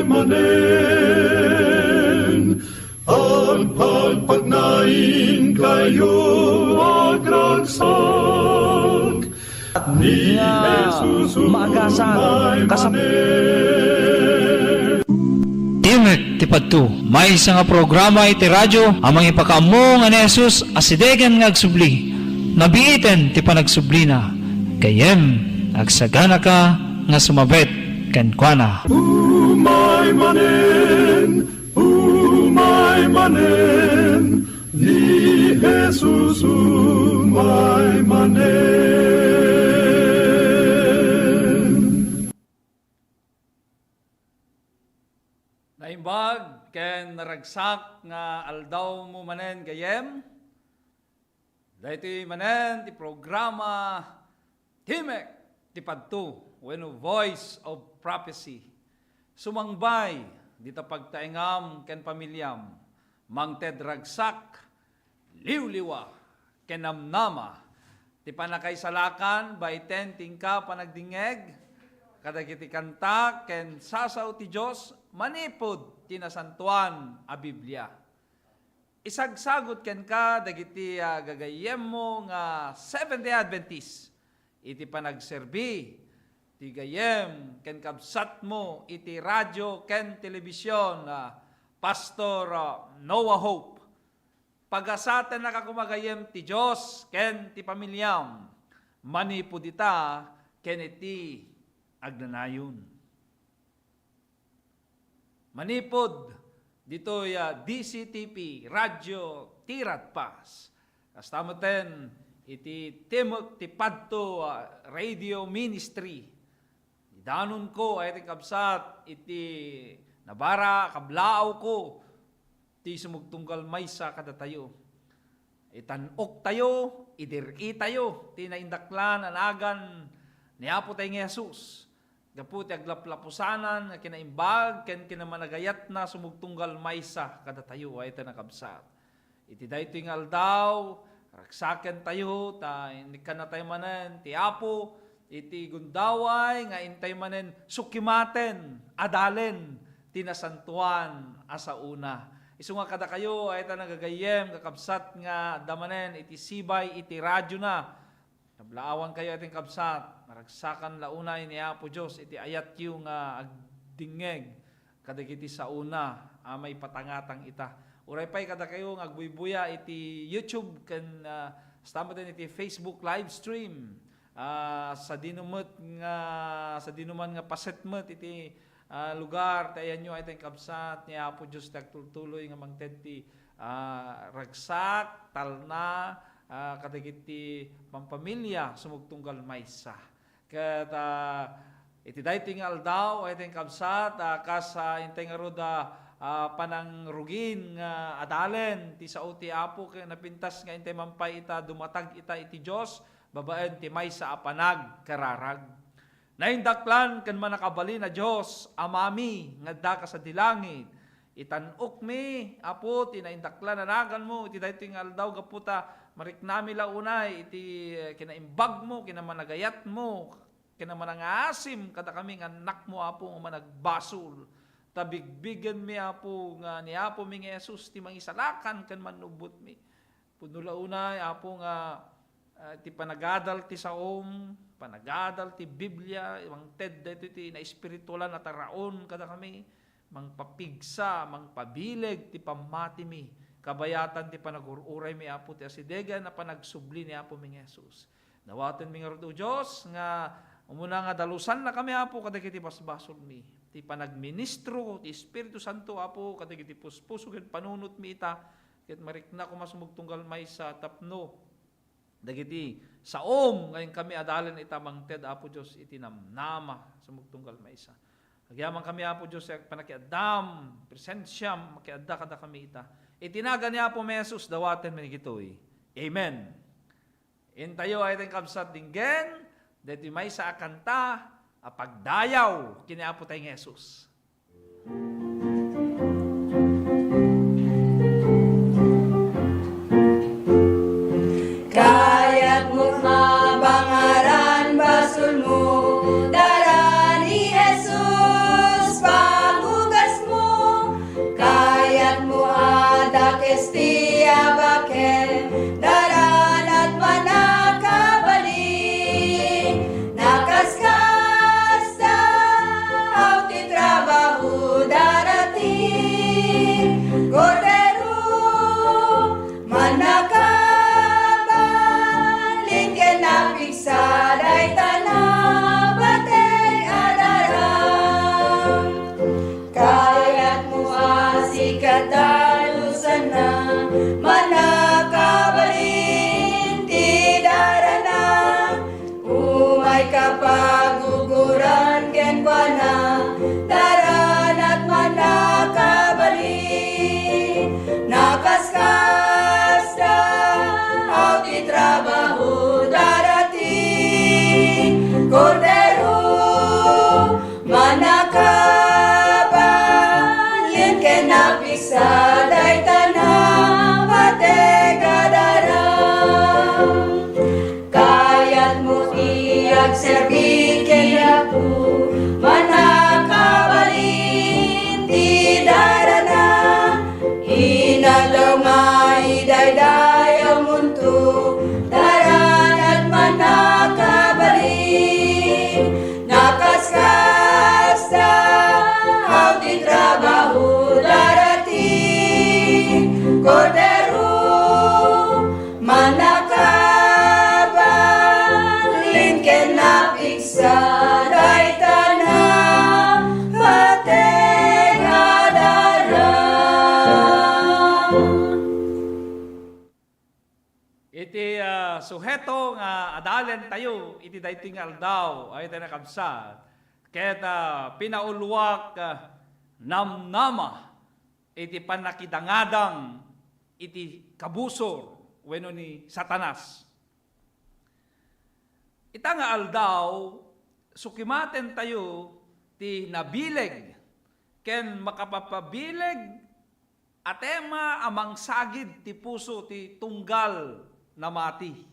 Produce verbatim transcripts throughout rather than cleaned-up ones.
Manen, agpagpagnainkayo, agragsak, ni nga Jesus maagasar, umay kasap-, manen. Timek ti Padto, maysa nga programa iti radio a mangipakaammo nga ni Jesus asidegen nga agsubli. Nabiiten ti panagsublina. Gayyem, agsaganaka nga sumabet kenkuana. Umay manen, umay manen, ni Jesus umay manen. Naimbag ken naragsak nga aldawmo manen, gayyem. Daytoy manen ti programa Timek ti Padto wenno Voice of Prophecy. Sumangbay dita pagtaengam ken pamiliam, mangted ragsak, liwliwa, ken namnama ti pannakaisalakan baiten ti inka panagdingngeg kadagiti kanta ken sasao ti Dios manipud ti Nasantoan a Biblia. Isagsagut kenka dagiti, ah, gagayyemmo nga Seventh-day Adventist iti panagserbi ti gayyem ken kabsatmo iti radio ken telebision, ah, Pastor, ah, Noah Hope. Pagasatennaka koma gayyem ti Dios ken ti pamiliam manipud ita ken iti agnanayon. Manipud ditoy, ah, D C T P, Radio Tiradpas. Kasta metten iti Timek ti Padto, ah, Radio Ministry. Idanonko, ay ti kabsat, iti nabara, kablaawko, ti sumugtunggal maysa kadatayo. Itan-oktayo, idir-itayo, ti naindaklan a nagan ni Apo tayo nga Jesus. Gapu ti aglaplapusanan nga kinaimbag ken kinamanagayatna sumugtunggal maysa kadatayo, ay ti nakabsat. Iti daytoy nga aldaw, ragsakentayo, ta innikkanatayo manen ti Apo, iti gundaway nga intay manen sukimaten, adalen ti nasantoan a saona. Isu nga kadakayo, ay ta nagagayyem, kakabsat nga adda manen iti sibay iti radiona, Nablaawankayo, ay ti kabsat, naragsakan la unay ni Apo Dios iti ayatyo nga agdingngeg kadagiti saona a maipatangatang ita. Uray pay kadakayo nga agbuybuya iti YouTube ken, ah, kasta met iti Facebook live stream, ah, sadino met nga, sadino man nga paset met iti, ah, lugar ti ayanyo, ay ti kabsat, ni Apo Dios ti agtultuloy nga mangted ti, ah, ragsak, talna, ah, kadagiti pampamilya sumugtunggal maysa. Ket, ah, iti daytoy nga aldaw, ay ti kabsat, ah, kas, ah, intay ngarud, ah, ah, panangrugin nga adalen ti sao ti Apo ken napintas nga intay man pay ita dumatag ita iti Dios babaen ti maysa a panagkararag. Naindaklan ken mannakabalin a Dios, Amami nga adda ka sadi langit, itan-okmi, Apo, ti naindaklan a naganmo iti daytoy nga aldaw gapu ta mariknami la unay iti, eh, kinaimbagmo, kinamanagayatmo, kinamanangasim kadakami nga annakmo, Apo, nga managbasol. Ta bigbigenmi, Apo, nga ni Apomi nga Jesus ti mangisalakan ken mannubbotmi. Pudno la unay, Apo, nga, ah, ti panagadal ti saom, panagadal ti Biblia, mangted daytoy ti naespiritualan a taraon kadakami, mangpapigsa, mangpabileg ti pammatimi, kabayatan ti panagur-uraymi, Apo, ti asidegen a panagsubli ni Apomi nga Jesus. Dawatenmi ngarud, O Dios, nga umuna nga dalusannakami, Apo, kadagiti basbasolmi. Ti panagministro ti Espiritu Santo, Apo, kadagiti puspuso ken panunotmi ita, ket marikna koma sumugtunggal maysa tapno dagiti saom nga inkami adalen ita mangted, Apo Dios, iti namnama sumugtunggal maysa. Agyamankami, Apo Dios, ti panakiaddam, presensiam, makiadda kadakami ita. Iti nagan ni Apomi Jesus, dawatenmi dagitoy. Amen. Intayo, ay ti kabsat, dinggen daytoy maysa a kanta a pagdayaw ken ni Apo tayo nga Jesus. Kayatmo mabangaran basolmo, dara ni Jesus, panguga- So, heto nga adalentayo iti daytoy nga aldaw, ay, tayo nakabsat, ket, ah, pinauluak, ah, namnama iti pannakidangadang iti kabusor wenno ni Satanas. Ita nga aldaw, sukimatentayo ti nabileg ken makapapabileg a tema a mangsagid ti puso ti tunggal namati.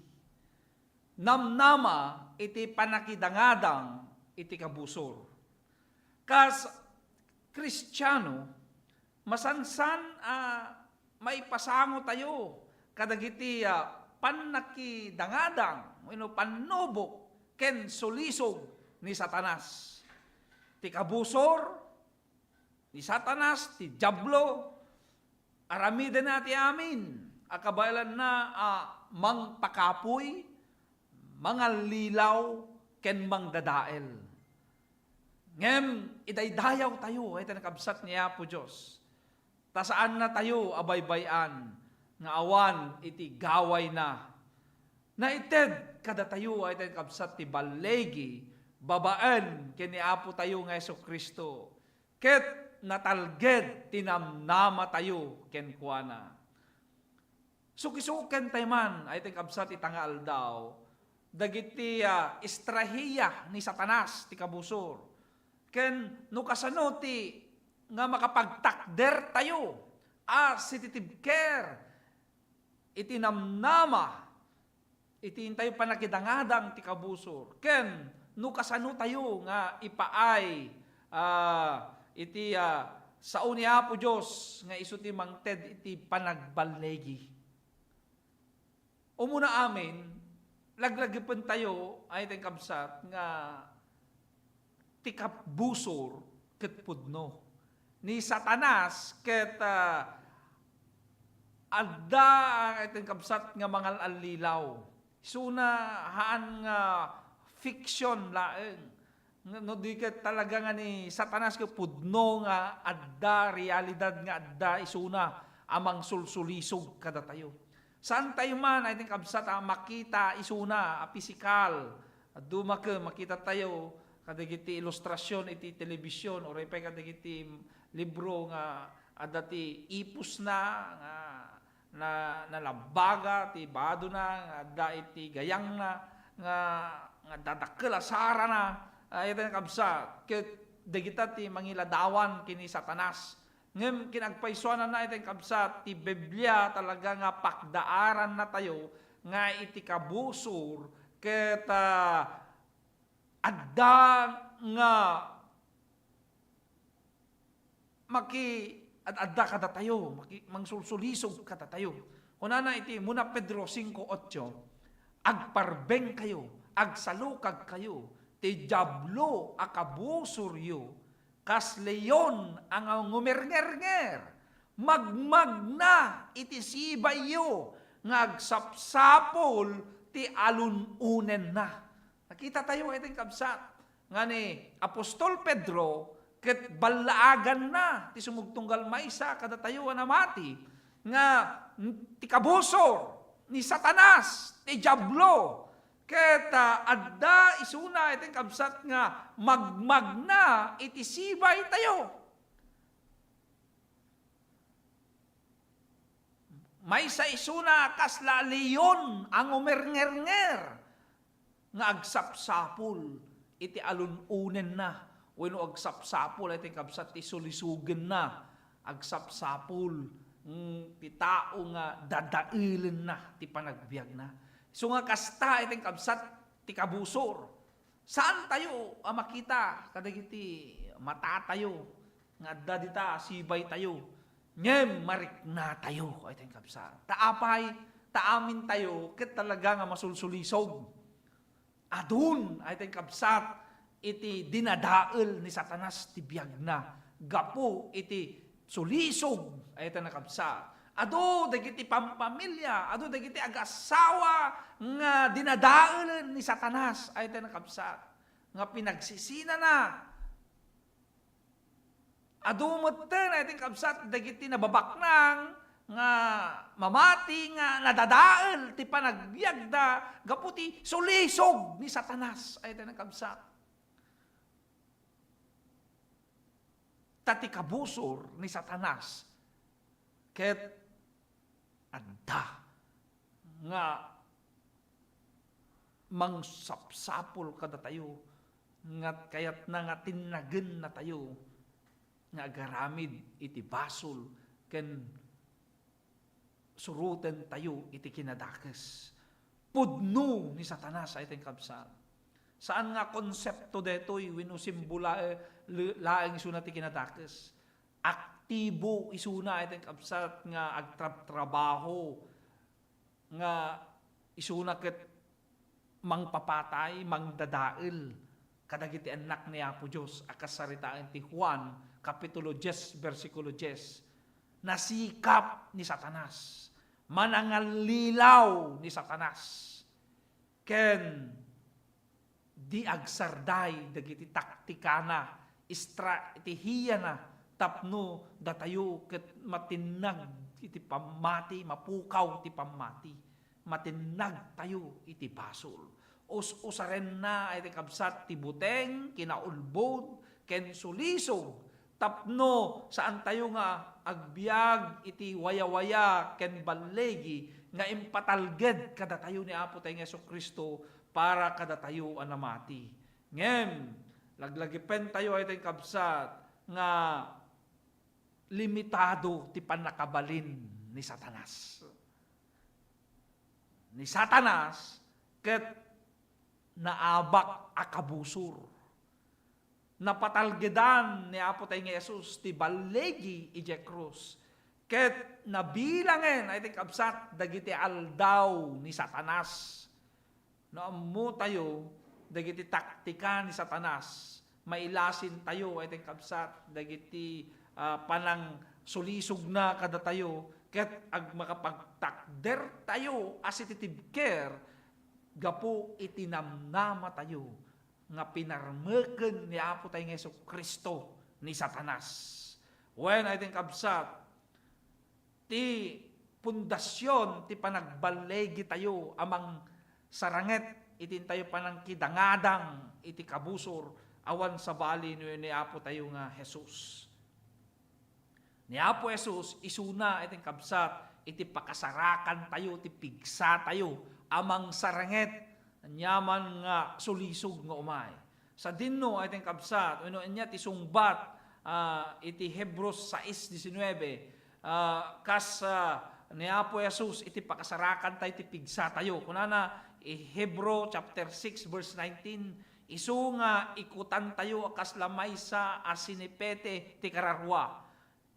Namnama iti pannakidangadang iti kabusor. Kas Kristiano, masansan a maipasangotayo kadagiti, ah, pannakidangadang wenno pannubok ken sulisog ni Satanas. Ti kabusor ni Satanas, ti Diablo, aramidenna ti amin a kabaelanna a mangpakapuy, mangallilaw, ken mangdadael. Ngem idaydayawtayo, ay, ti nakabsat ni Apo Dios. Ta saannatayo a baybay-an nga awan iti gawayna. Naited kadatayo, ay, ti nakabsat ti balligi babaen ken ni Apotayo nga Jesu-Cristo, ket natalged ti namnamatayo kenkuana. Sukisukentayo man, ay, ti kabsat, ita nga aldaw, dagiti, ah, estrahiya ni Satanas ti kabusor. Ken no kasano ti nga makapagtakdertayo a sititibker iti namnama iti intayo panakidangadang ti kabusor, ken no kasanotayo nga ipaay, ah, iti, ah, sao ni Apo Dios nga isu ti mangted iti panagballigi. Umuna amin, laglagipentayo, ay, ti kabsat, nga ti kabusor ket pudno. Ni Satanas ket, ah, adda, ay, ti kabsat, nga mangal-allilaw. Isuna haan nga fiction laeng. Nga no di ket talaga nga ni Satanas ket pudno nga adda realidad nga adda isuna a mangsulsulisog kadatayo. Saantayo man, ay, ti kabsat, a makita isuna a pisikal. Adda manen makitatayo kadagiti ilustrasion iti telebision, uray pay kadagiti libro nga adda ti ipusna nga na-, nalabbaga ti badona nga adda iti gayangna nga, nga dadakkel a sarana, ay, iti nakabsat, ket dagita ti mangiladawan ken ni Satanas. Ngem kinagpaysuananna, iti nakabsat, ti Biblia talaga nga pakdaarannatayo nga iti kabusor ket, ah, adda nga maki-, ad-, adda kadatayo, maki-, mangsulsulisog kadatayo. Kunana iti umuna Pedro cinco ocho, "Agparbengkayo, agsalukagkayo, ti Diablo a kabusoryo, kas leon a nangumernger, magmagna iti sibayyo nga agsapsapul ti alun-onenna." Nakitatayo iti kabsat nga ni apostol Pedro ket ballaaganna ti sumagtunggal maysa kadatayo a namati nga ti kabusor ni Satanas, ti Diablo, ket, ah, adda isuna iti kabsat nga magmagna iti sibaytayo. Maysa isuna kasla leon a ngumernger nga agsapsapul iti alun-onenna, wenno agsapsapul iti kabsat ti sulisogenna, agsapsapul, mm, ti tao nga dadaelenna ti panagbiagna. Isu nga kasta iti kabsat ti kabusor. Saantayo a makita kadagiti matatayo nga adda dita sibaytayo, ngem mariknatayo, ay, ti kabsat. Ta apay, ta amintayo ket talaga nga masulsulisog. Adun, ay, ti kabsat, iti dinadael ni Satanas ti biagna gapu iti sulisog, ay, ti nakabsat. Adu dagiti pampamilya, adu dagiti agasawa nga dinadaelen ni Satanas, ay, ti nakabsat, nga pinagsisinana. Adu metten, ay, ti kabsat, dagiti nababaknang nga mamati nga nadadael ti panagbiagda gapu ti sulisog ni Satanas. Ay, tayo nagkabsat. Ta ti kabusor ni Satanas ket adda nga mangsapsapul kadatayo, nga kayatna nga tinnagennatayo nga agaramid iti basol ken surotentayo iti kinadakes. Pudno ni Satanas, ay, tayo nagkabsat. Saan nga konsepto detoy wenno simbola, eh, le-, laeng isuna ti kinadakes. Aktibo isuna, ay, tayo nagkabsat, nga agtrabtrabaho, nga isuna ket mangpapatay, mangdadael kadagiti annak ni Apo Dios a kas saritaen ti Juan, Kapitulo dies, bersikulo dies. Nasikap ni Satanas, manangallilaw ni Satanas, ken di agsarday dagiti taktikana, estratehiana tapno datayo ket matinnag iti pammati, mapukaw ti pammati, matinnagtayo iti basol. Us-usarenna, ay, tayo nagkabsat, ti buteng, kinaulbod, ken sulisog tapno saantayo nga agbiag iti wayawaya ken balligi nga impatalged kadatayo ni Apo tayo nga Jesu-Cristo para kadatayo a namati. Ngem, laglagipentayo, ay, tayo nagkabsat, nga limitado ti pannakabalin ni Satanas. Ni Satanas ket naabak a kabusor. Napatalgedan ni Apo tayo nga Jesus ti balligi idiay krus, ket nabilangen, ay, tayo nagkabsat, dagiti aldaw ni Satanas. No ammotayo dagiti taktika ni Satanas, mailasintayo, ay, tayo nagkabsat, dagiti, ah, panangsulisogna kadatayo, ket ag-, makapagtakdertayo a sititibker gapu iti namnamatayo nga pinarmeken ni Apo tayo nga Jesu-Cristo ni Satanas. Wen, ay, tayo nagkabsat, ti pundasion ti panagballegitayo a mangsaranget iti intayo panangkidangadang iti kabusor awan sabali no ni Apo tayo nga Jesus. Ni Apo Jesus, isuna iti kabsat iti pakasarakantayo, ti pigsatayo a mangsaranget aniaman nga sulisog nga umay. Sadino, ay, tayo kabsat, wenno ania ti sungbat, ah, iti Hebreos sais diecinuebe, ah, kas, ah, ni Apo Jesus iti pakasarakantayo ti pigsatayo. Kunana, i Hebreo chapter six, verse nineteen, isu nga ikutantayo a kasla maysa a sinipete ti kararua.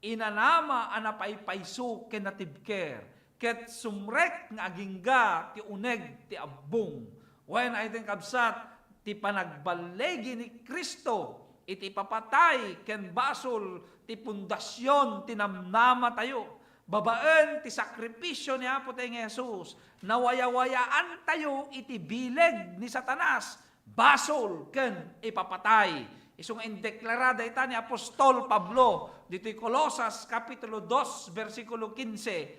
Inanama a napaypayso ken natibker, ket sumrek nga agingga ti uneg ti abbong. Wen, ay, tayo kabsat, ti panagballigi ni Cristo iti ipapatay ken basol ti pundasion ti namnamatayo. Babaen ti sakripisio ni Apo tayo nga Jesus, nawayawayaantayo iti bileg ni Satanas, basol ken ipapatay. Isu nga indeklara dayta ni apostol Pablo ditoy Colosas kapitulo dos, bersikulo kinse,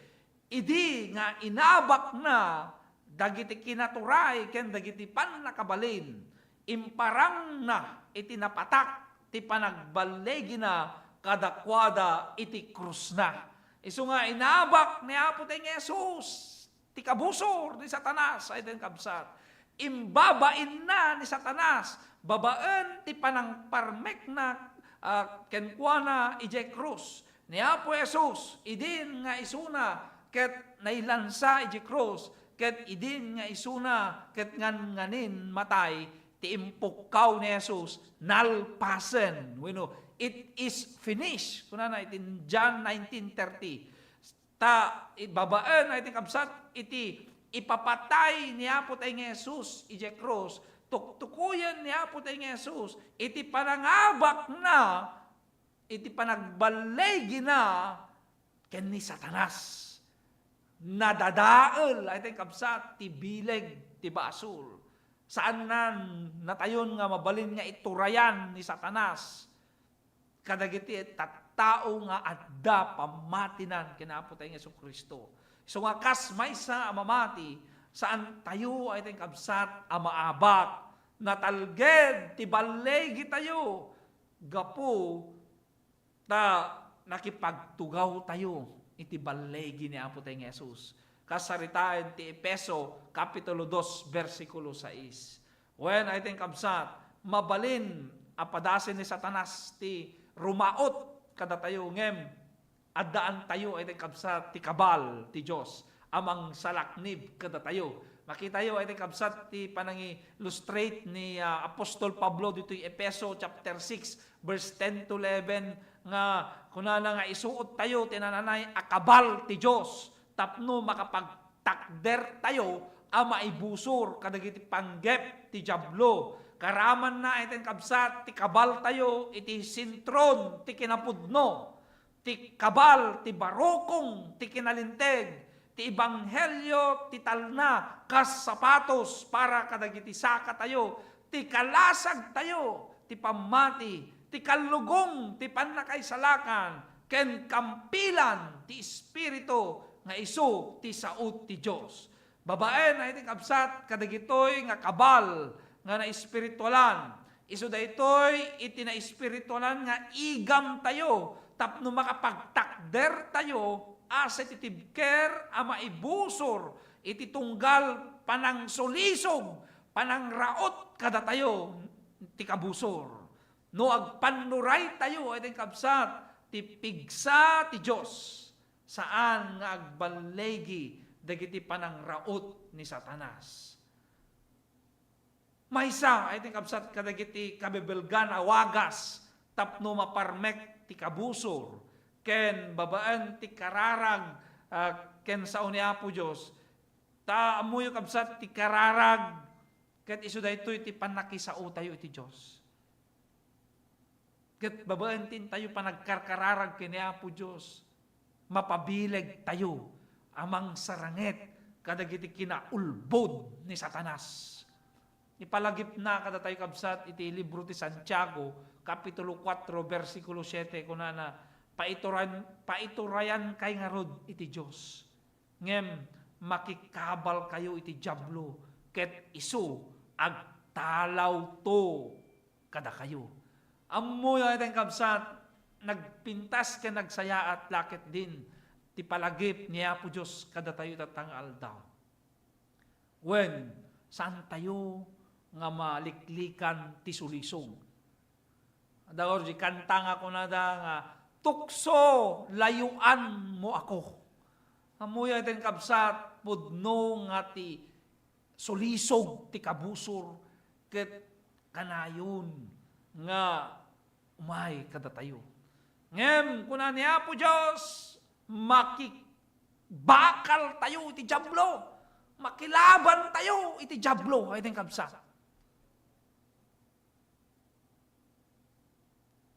idi nga inabakna dagiti kinaturay ken dagiti pannakabalin, imparangna iti napatak ti panagballegina kadakuada iti krusna. Isu nga inabak ni Apo tayo nga Jesus ti kabusor ni Satanas, ay, tayo kabsat. Imbabainna ni Satanas babaen ti panangparmekna, ah, kenkuana idiay krus. Ni Apo Jesus, idin nga isuna ket nailansa idiay krus, ket idin nga isuna ket ngan-, nganin matay, ti impukkaw ni Jesus, nalpasen. Wenno, "It is finished," kunana iti John nineteen thirty. Ta, i-, babaen, ay, tayo kabsat, iti ipapatay ni Apo tayo nga Jesus idiay krus, tuktukoyen ni Apo tayo nga Jesus iti panangabakna, iti panagballegina ken ni Satanas. Nadadael, ay, tayo kabsat, ti bileg ti basol. Saan nga natayon nga mabalin nga iturayan ni Satanas kadagiti tat-, tao nga adda pammatinan ken Apo tayo nga Jesu-Cristo. Isu nga kas maysa a mamati, saan tayo ay ti kabsat a maabat. Natalged ti balligi tayo gapu ta nakipagtugaw tayo iti balligi ni Apo tayo nga Jesus. Kasaritaen ti Efeso, Kapitulo dos, bersikulo sais. Wen, ay ti kabsat, mabalin a padasen ni Satanas ti rumaot kadatayo, ngem addaan tayo, ay ti kabsat, ti kabal ti Dios a mangsalaknib kadatayo. Makitayo, ay ti kabsat, ti panangi-illustrate ni, ah, Apostol Pablo ditoy Efeso chapter six, verse ten to eleven, nga kunana nga isuot tayo ti nananay a kabal ti Dios tapno makapagtakder tayo a maibusor kadagiti panggep ti Diablo. Karamanna, ay ti kabsat, ti kabal tayo iti sentron ti kinapudno. Ti kabal, ti barukong, ti kinalinteg, ti ebanghelio, ti talna, kas sapatos para kadagiti sakatayo, ti kalasagtayo, ti pammati, ti kallugong, ti pannakaisalakan, ken kampilan ti Espiritu nga isu ti sao ti Dios. Babaen, ay ti kabsat, kadagitoy nga kabal nga naespiritualan. Isu daytoy iti naespiritualan nga igam tayo tapno makapagtakder tayo a sititibker a maibusor iti tunggal panangsulisog, panangraot kadatayo ti kabusor. No agpannuray tayo, ay ti kabsat, ti pigsa ti Dios, saan nga agballigi dagiti panangraot ni Satanas. Maysa, ay ti kabsat, kadagiti kabibilgan a wagas tapno maparmek ti kabusor ken babaen ti kararag, ah, ken sao ni Apo Dios. Ta ammoyo, kabsat, ti kararag ket isu daytoy ti pannakisaotayo iti Dios. Ket babaen ti intayo panagkarkararag ken ni Apo Dios, mapabileg tayo a mangsaranget kadagiti kinaulbod ni Satanas. Ipalagipna kadatayo, kabsat, iti libro ti Santiago, Kapitulo kuatro, bersikulo siete, kunana, "Paituran-, paiturayankay ngarud iti Dios, ngem makikabalkayo iti Diablo, ket isu agtalawto kadakayo." Ammoyo, ay ti kabsat, nagpintas ken nagsayaat la ketdin ti palagip ni Apo Dios kadatayo tatta nga aldaw. Wen, saantayo nga maliklikan ti sulisog. Adda kadi kanta nga kunada nga, "Tukso, layuanmo ako." Ammoyo, ay ti kabsat, pudno nga ti sulisog ti kabusor ket kanayon nga umay kadatayo. Ngem kuna ni Apo Dios, makibakal tayo iti Diablo. Makilaban tayo iti Diablo, ay ti kabsat.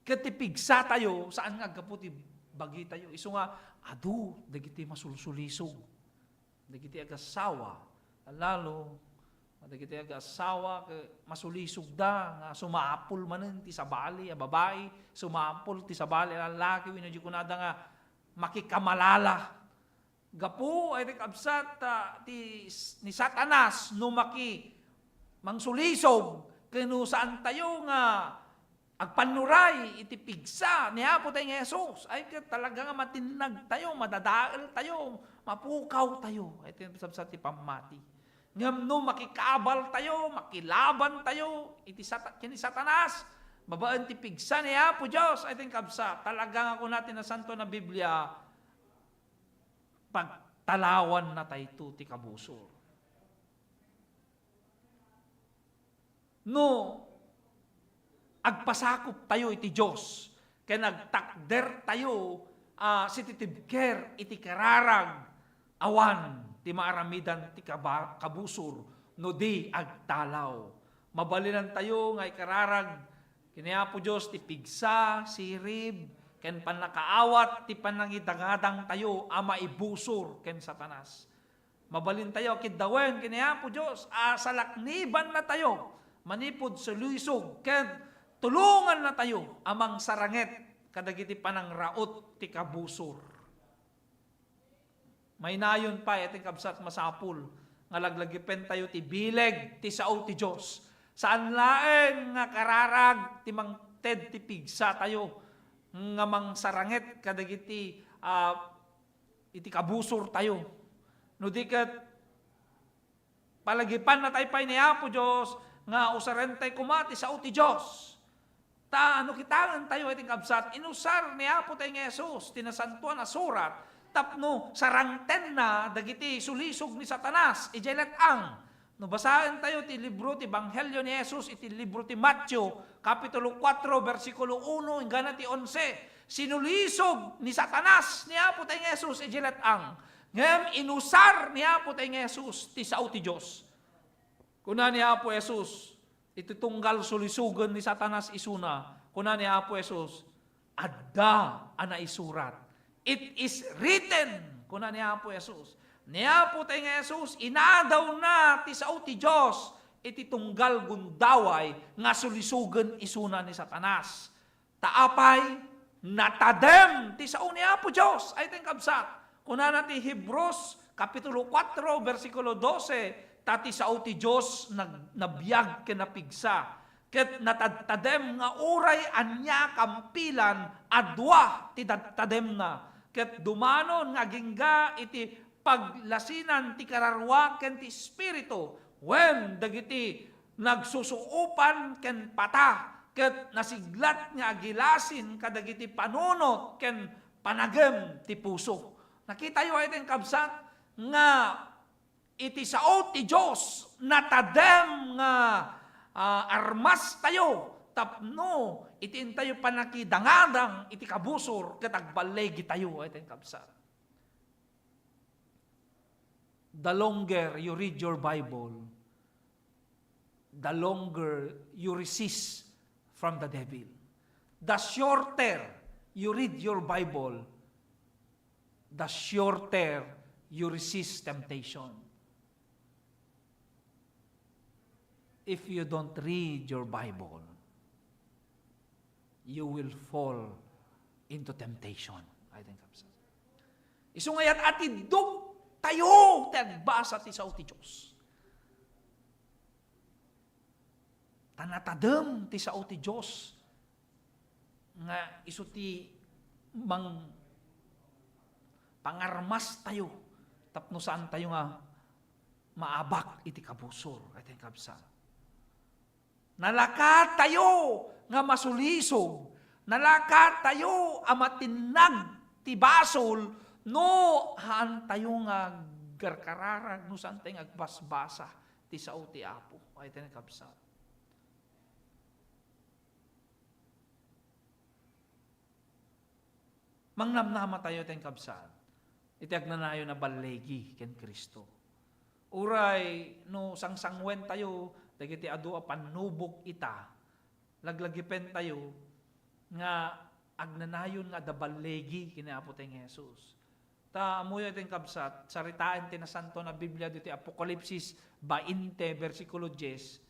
Ket ti pigsa tayo, saan nga aggapu ti bagi tayo. Isu nga adu dagiti masulsulisog. Dagiti agassawa, lalo, dagiti agassawa, ket masulisogda nga sumapul manen ti sabali a babai, sumapul ti sabali a lallaki, wenno di kunada nga makikamalala. Gapu, ay ti kabsat, ah, ti s-, ni Satanas no maki-, mangsulisog, ken no saantayo nga agpannuray iti pigsa ni Apo tayo nga Jesus. Ay, ket talaga nga matinnag tayo, madadael tayo, mapukaw tayo. Ay, ti sabsat ti pammati. Ngem no makikabal tayo, makilaban tayo, iti sata-, ken ni Satanas, babaen ti pigsa ni Apo Dios, ay ti kabsat, talaga nga kuna ti Nasantoan a Biblia, pagtalawan na tayo ti kabusor. No agpasakop tayo iti Dios, ken agtakder tayo a sititibker iti kararag, awan ti maaramidan ti kaba-, kabusor no di agtalaw. Mabalinan tayo nga ikararag ken ni Apo Dios ti pigsa, sirib, ken pannakaawat ti panangidangadang tayo a maibusor ken Satanas. Mabalin tayo a kiddawen ken ni Apo Dios a salakniban na tayo manipud sulisog ken tulongan na tayo a mangsaranget kadagiti panangraot ti kabusor. Mainayon pay, iti kabsat, masapul nga laglagipentayo ti bileg ti sao ti Dios. Saan laeng nga kararag ti mangted ti pigsatayo nga mangsaranget kadagiti, ah, iti kabusortayo. No di ket, palagipannatay pay ni Apo Dios nga usarentayo koma ti sao ti Dios. Ta no kitaentayo iti kabsat, inusar ni Apo tayo nga Jesus ti Nasantoan a Surat tapno sarangtenna dagiti sulisog ni Satanas idiay let-ang. No basaentayo ti libro ti Ebanghelio ni Jesus iti libro ti Mateo, Kapitulo kuatro, bersikulo uno inggana ti onse, sinulisog ni Satanas ni Apo tayo nga Jesus idiay let-ang. Ngem inusar ni Apo tayo nga Jesus ti sao ti Dios. Kuna ni Apo Jesus, iti tunggal sulisogen ni Satanas isuna, kuna ni Apo Jesus, "Adda a naisurat. It is written," kuna ni Apo Jesus. Ni Apo tayo nga Jesus, inadawna ti sao ti Dios iti tunggal gundaway nga sulisogen isuna ni Satanas. Ta apay, natadem ti sao ni Apo Dios. Ay, ten kabsat. Kunana ti Hebreos, Kapitulo kuatro, bersikulo dose, ta ti sao ti Dios nag-, nabiag ken napigsa. Ket natadtadem nga uray ania kampilan a dua ti tadtademna. Ket dumanon nga agingga iti paglasinan ti kararua ken ti Espiritu, wen dagiti nagsusuopan ken pata, ket nasiglat nga agilasin kadagiti panunot ken panagem ti puso. Nakitayo ay ten kabsat nga iti sao ti Dios natadem nga, ah, armastayo tapno iti intayo panakidangadang iti kabusor ket agballegitayo ay ten kabsat. The longer you read your Bible, the longer you resist from the devil. The shorter you read your Bible, the shorter you resist temptation. If you don't read your Bible, you will fall into temptation. Ay, ten kabsat. Isu nga yat, atiddog tayo ti agbasa ti sao ti Dios. Ta natadem ti sao ti Dios nga isu ti mang-, pangarmas tayo tapno saan tayo nga maabak iti kabusor, ay ten kabsat. Nalaka tayo nga masulisog. Nalaka tayo a matinnag ti basol no haan tayo nga agkarkararag, no saan tayo nga agbasbasa ti sao ti Apo. Ay, ten kabsat. Mangnamnama tayo, ten kabsat, iti agnanayon a ballegi ken Cristo. Uray no sangsanguen tayo dagiti adu a pannubok ita, laglagipen tayo nga agnanayon nga adda ballegi ken ni Apo tayo nga Jesus. Ta ammoyo, ten kabsat, saritaen ti Nasantoan a Biblia ditoy Apokalipsis bainte, bersikulo dies,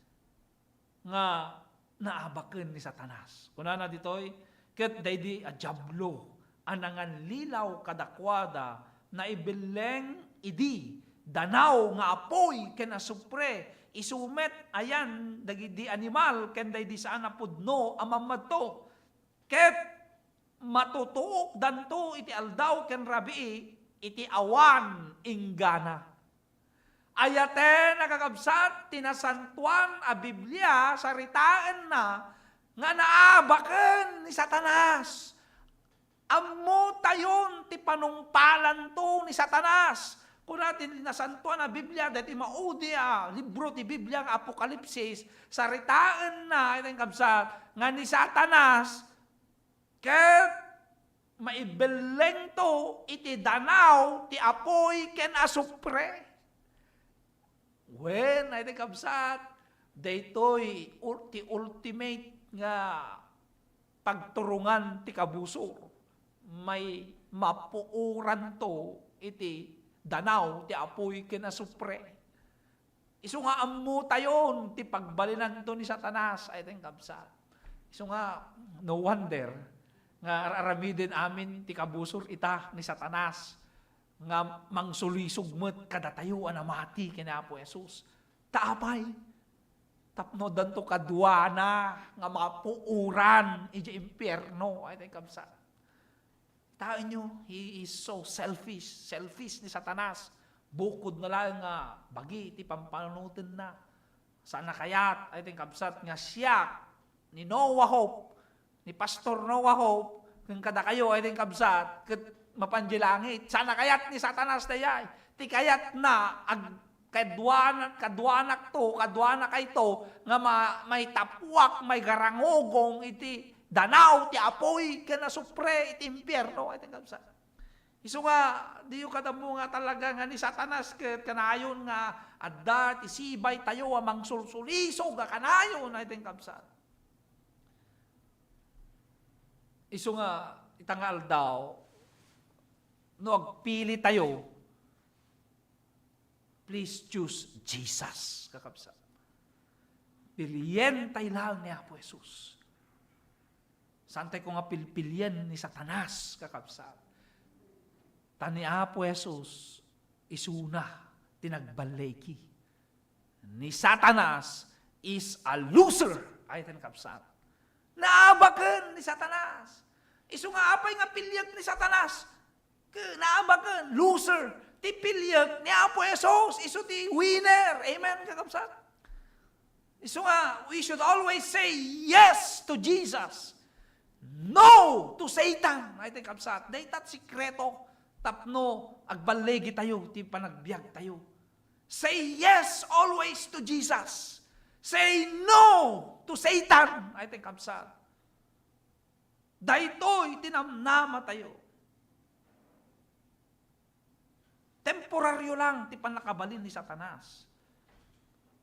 nga naabaken ni Satanas. Kunana ditoy, "Ket daydi a Diablo a nangallilaw kadakuada naibelleng idi danaw nga apuy ken asupre, isu met ayan dagidi animal ken daydi saan a pudno a mammadto. Ket matutuokdanto iti aldaw ken rabii iti awan inggana." Ayaten a kakabsat, ti Nasantoan a Biblia, saritaenna nga naabaken ni Satanas. Ammotayon ti panungpalanto ni Satanas. Kuna ti Nasantoan a Biblia, daytoy maudi a libro ti Biblia nga Apokalipsis, saritaenna, iti kabsat, nga ni Satanas, ket maibellengto iti danaw ti apuy ken asupre. Wen, ay ti kabsat, daytoy ul-, ti ultimate nga pagturungan ti kabusor. May mapuoranto iti danaw ti apuy ken asupre. Isu nga ammotayon ti pagbalinanto ni Satanas, ay ten kabsat. Isu nga, no wonder nga ar-aramiden amin ti kabusor ita ni Satanas, nga mangsulisog met kadatayo a namati ken Apo Jesus. Ta apay? Tapno addanto kaduana nga mapuoran idiay impierno, ay, tay kabsat. Taenyo, he is so selfish. Selfish ni Satanas. Bukod na laeng nga bagi ti pampanunotenna. Saan a kayat, ay, tay kabsat, nga siak, ni Noah Hope, ni Pastor Noah Hope, ken kadakayo, ay, tay kabsat, ket mapan idiay langit. Saan a kayat ni Satanas dayay. Ti kayatna, ag-, kaduana-, kaduanakto, kaduanakayto, nga ma-, maitapuak, maigarangugong iti danaw ti apuy, ken asupre iti impierno, ay, tay kabsat. Isu nga, diyo kadammo nga talaga nga ni Satanas ket kanayon nga adda ti sibay tayo a mangsulsulisog a kanayon, ay, tay kabsat. Isu nga, ita nga aldaw, no agpili tayo, please choose Jesus, kakabsat. Pilien tay laeng ni Apo Jesus. Saan tay ko nga pilpilien ni Satanas, kakabsat. Ta ni Apo Jesus, isuna ti nagballigi. Ni Satanas is a loser, ay, tay kabsat. Naabaken ni Satanas. Isu nga apay nga piliek ni Satanas? Ke-, naabaken, loser. Ti piliek ni Apo Jesus, isu ti winner. Amen, kakabsat? Isu nga, we should always say yes to Jesus. No to Satan. Ay, tay kabsat. Dayta ti sekreto tapno agballigi tayo ti panagbiag tayo. Say yes always to Jesus. Say no to Satan. Ay, tay kabsat. Daytoy ti namnama tayo. Temporaryo lang ti pannakabalin ni Satanas.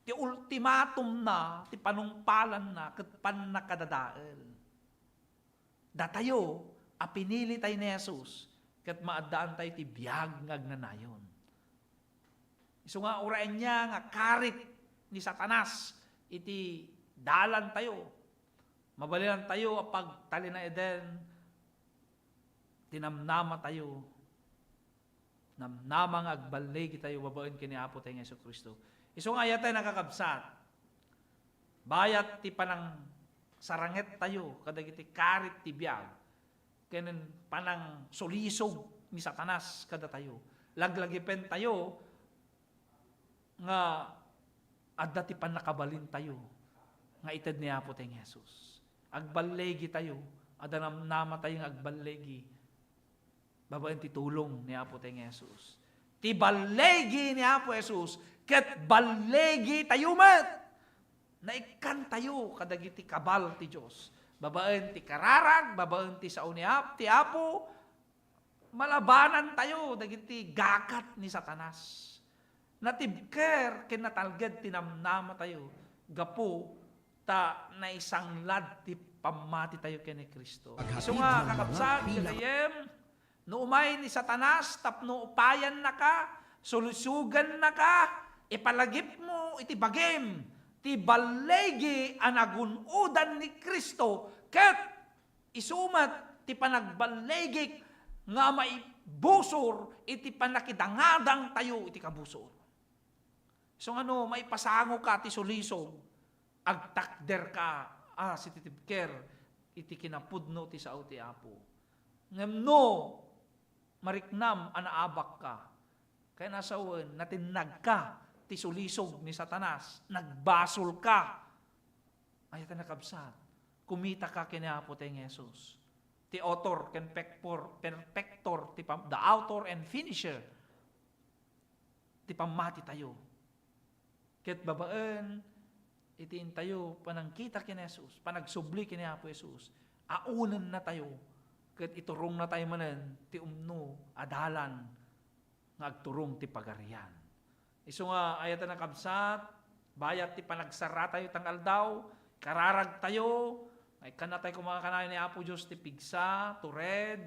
Ti ultimatumna, ti panungpalanna, ket pannakadadael. Datayo a pinili tayo ni Jesus, ket maaddaan tayo ti biag nga agnanayon. Isu nga, uray ania nga karit ni Satanas iti dalan tayo, mabalinan tayo a pagtalinaeden, ti namnama tayo, namnama nga agballigi tayo babaen ken ni Apo tayo nga Jesu-Cristo. Isu nga, ayat tayo, nakakabsat. Bayat ti panangsaranget tayo kadagiti karit ti biag, ken panangsulisog ni Satanas kadatayo. Laglagipen tayo nga adda ti pannakabalin tayo nga ited ni Apo tayo nga Jesus. Agballigi tayo, adda namnama tayo nga agballigi babaen ti tulong ni Apo tayo nga Jesus. Ti balligi ni Apo Jesus, ket balligi tayo met. Naikkan tayo kadagiti kabal ti Dios. Babaen ti kararag, babaen ti sao ni Ap-, ti Apo, malabanan tayo dagiti gagat ni Satanas. Natibker ken natalged ti namnama tayo gapu ta naisanglad ti pammati tayo ken ni Cristo. Isu nga, kakabsat, gayam, no umay ni Satanas tapno upayannaka, sulusogannaka, ipalagipmo iti bagim ti balligi a nagun-odan ni Cristo ket isu met ti panagballigik nga maibusor iti pannakidangadangtayo iti kabusor. Isu nga no maipasangoka ti sulisog, agtakderka a sititibker iti kinapudno ti sao ti Apo. Ngem no mariknam a naabakka, ken a sawen, natinnagka ti sulisog ni Satanas, nagbasolka. Ay, ta nakabsat, kumitaka ken ni Apo tayo nga Jesus. Ti author ken pekpor-, perfecter, ti pam-, the author and finisher ti pammati tayo. Ket babaen iti intayo panangkita ken ni Jesus, panagsubli ken ni Apo Jesus, aunenna tayo, ket iturongna tayo manen ti umno a dalan nga agturong ti Pagarian. Isu nga, ay-ayaten a kabsat, bayat ti panagsara tayo ita nga aldaw, kararag tayo, nga ikkanna tayo koma kanayon ni Apo Dios ti pigsa, tured,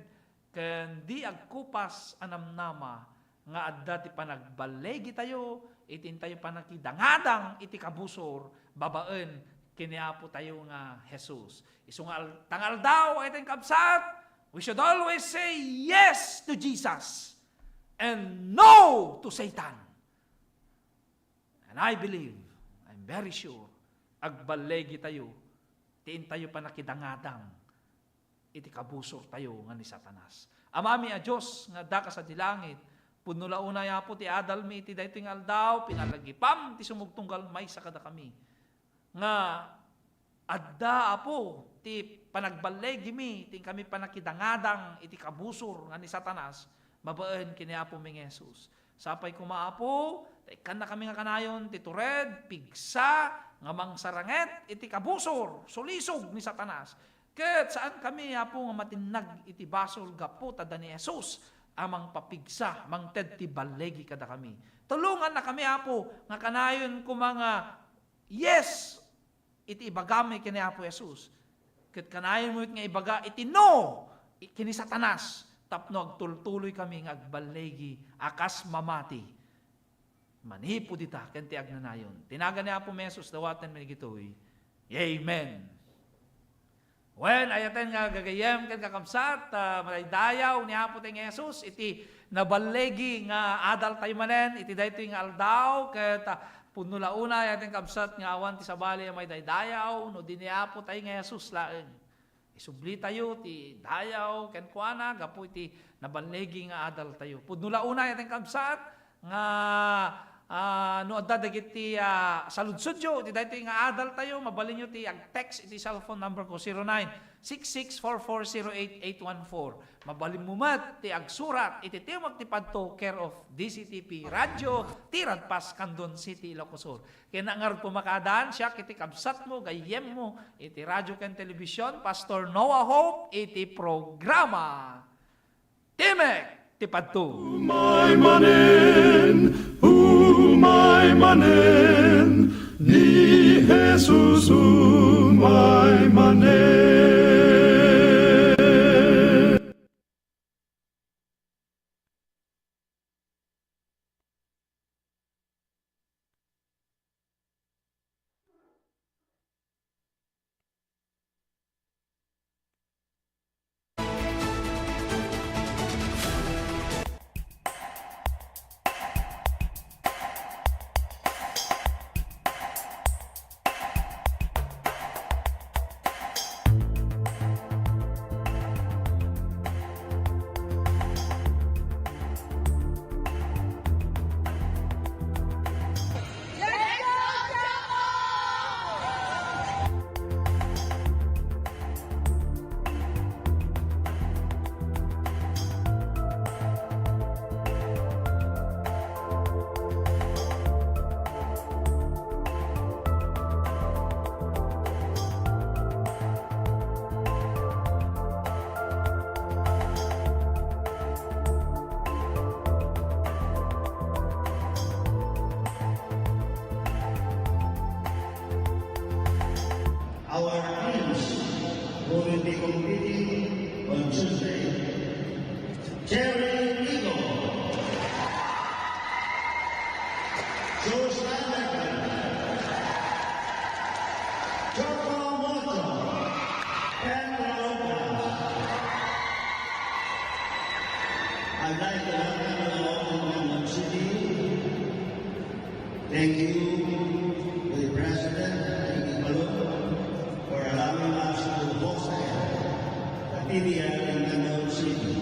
ken di agkupas a namnama nga adda ti panagballigi tayo iti intayo pannakidangadang iti kabusor babaen ken ni Apo tayo nga Jesus. Isu nga al-, ita nga aldaw, ay-ayaten a kabsat, We should always say yes to Jesus and no to Satan. And I believe, I'm very sure, agballegi tayo, ti intayo panakidangadang iti kabusor tayo nga ni Satanas. Amami a Dios nga adda ka sadi langit, pudno la unay, Apo, ti adalmi iti daytoy nga aldaw, pinalagipam ti sumugtunggal maysa kadakami. Nga adda, Apo, ti panagballegimi, ti inkami panakidangadang iti kabusor nga ni Satanas, babaen ken ni Apomi nga Jesus. Sapay koma, Apo, ta ikkannakami nga kanayon ti tured, pigsa, nga mangsaranget iti kabusor, sulisog ni Satanas. Ket saankami, Apo, nga matinnag iti basol gapu ta adda ni Jesus a mangpapigsa, mangted ti ballegi kadakami. Tulongannakami, Apo, nga kanayon koma nga yes iti ibagami ken ni Apo Jesus. Ket kanayonmo met nga ibaga iti no ken ni Satanas tapno agtultuloy kami nga agballegi a kas mamati manipud ita ken ti agnanayon. Ti nagan ni Apomi Jesus, dawatenmi dagitoy. Amen. Wen, ayaten nga gagayyem ken kakabsat, ah, madaydayaw ni Apo tayo nga Jesus iti naballegi nga adaltayo manen iti daytoy nga aldaw, ket, ah, pudno la unay, ayaten, kabsat, nga awan ti sabali a maidaydayaw no di ni Apo tayo nga Jesus laeng. Isubli tayo ti dayaw kenkuana gapu iti naballegi nga adaltayo. Pudno la unay, ayaten, kabsat, nga, ah, no adda dagiti, ah, saludsodyo iti daytoy nga adaltayo, mabalinyo ti ag-text iti cellphone number ko, zero nine six six four four zero eight eight one four. Mabalinmo met ti agsurat iti Timek ti Padto, care of D C T P Radio, Tiradpas, Candon City, Ilocos Sur. Ken ngarud, pumakaadan siak iti kabsatmo, gayyemmo iti radio ken television, Pastor Noah Hope, iti programa Timek ti Padto. Umay manen, umay manen, ni Jesus umay manen. Our teams who will be competing on Tuesday. Jerry Nico. Josh Anderson. Joko Moto. Pedro Lopez. I'd like to welcome you all to Candon City. Thank you to the President, Ricky Colon, for allowing us to host the P B L in Candon City.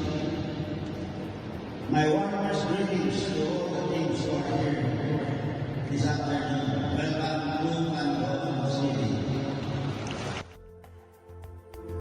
My warmest greetings to all the teams who are here this afternoon. Welcome to Candon.